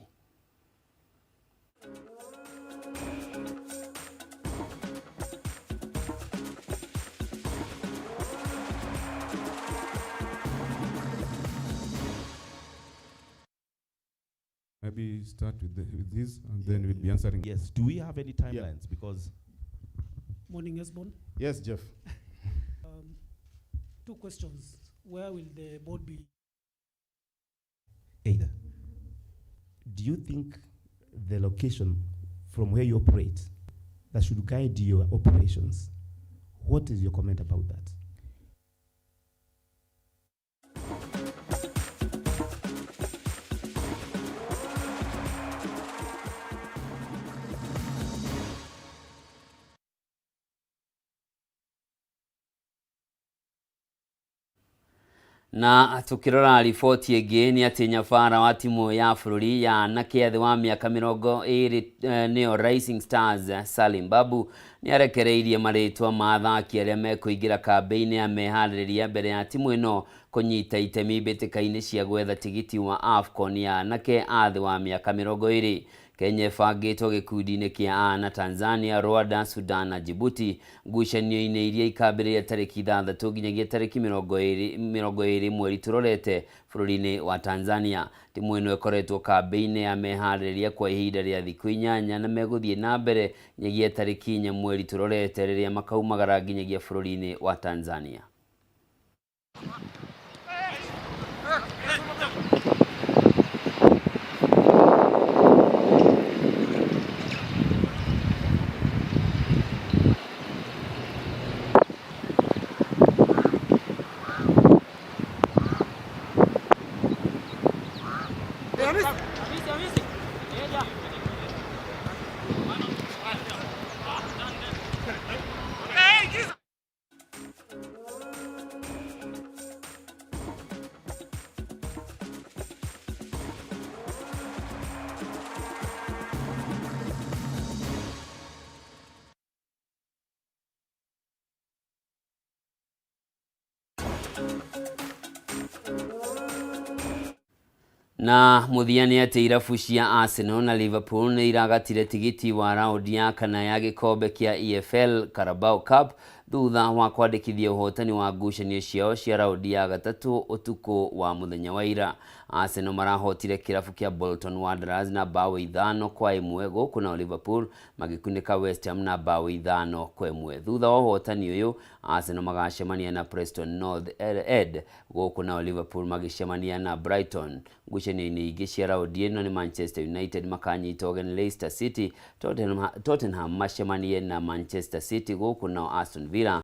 Maybe start with, the, with this, and then we'll be answering. Yes. Do we have any timelines? Because Morning, Esbon. Yes, Jeff. 2 questions. Where will the board be? Either. Do you think the location from where you operate that should guide your operations? What is your comment about that? Na tukirora riboti ĩngĩ nĩ atĩ nyabara wa timu ya bũrũri ya anake a thĩ wa mĩaka 20 nĩyo Rising Stars Salim Babu nĩ arekereirie marĩtwa ma athaki arĩa mekũingĩra kambĩ-inĩ ya meharĩrĩria mbere ya timu ĩno kũnyita itemi mbĩtĩka-inĩ cia gwetha tigiti wa AFCON ya anake a thĩ wa mĩaka 20. Kenya ĩbangĩtwo gĩkundi-inĩ kĩa A na Tanzania, Rwanda, Sudan na Djibouti ngucanio-inĩ iria ikambĩrĩria tarĩki 6 nginyagia tarĩki 20 mweri tũrorete bũrũri-inĩ wa Tanzania. Timu ĩno ĩkoretwo kambĩ-inĩ ya meharĩrĩria kwa ihinda rĩa thikũ 8 na megũthiĩ na mbere nginyagia tarĩki 4 mweri tũrorete rĩrĩa makaumagara nginyagia bũrũri-inĩ wa Tanzania. Na mũthia nĩ atĩ irabu cia Arsenal na Liverpool nĩ iragatire tigiti wa raundi ya kana ya gĩkombe kĩa EFL Carabao Cup thutha wa kwandĩkithia ũhotani wa ngucanio ciao cia raundi ya gatatũ ũtukũ wa mũthenya wa ira. Arsenal marahotire kĩrabu kĩa Bolton Wanderers na bao 5-1 gũkũ nao Liverpool magĩkunĩka West Ham na bao 5-1. Thutha wa ũhotani ũyũ Arsenal magacemania na Preston North End gũkũ nao Liverpool magĩcemania na Brighton. Ngucanio-inĩ ingĩ cia raundi ĩno nĩ Manchester United makanyita ũgeni Leicester City, Tottenham macemanie na Manchester City gũkũ nao Aston Villa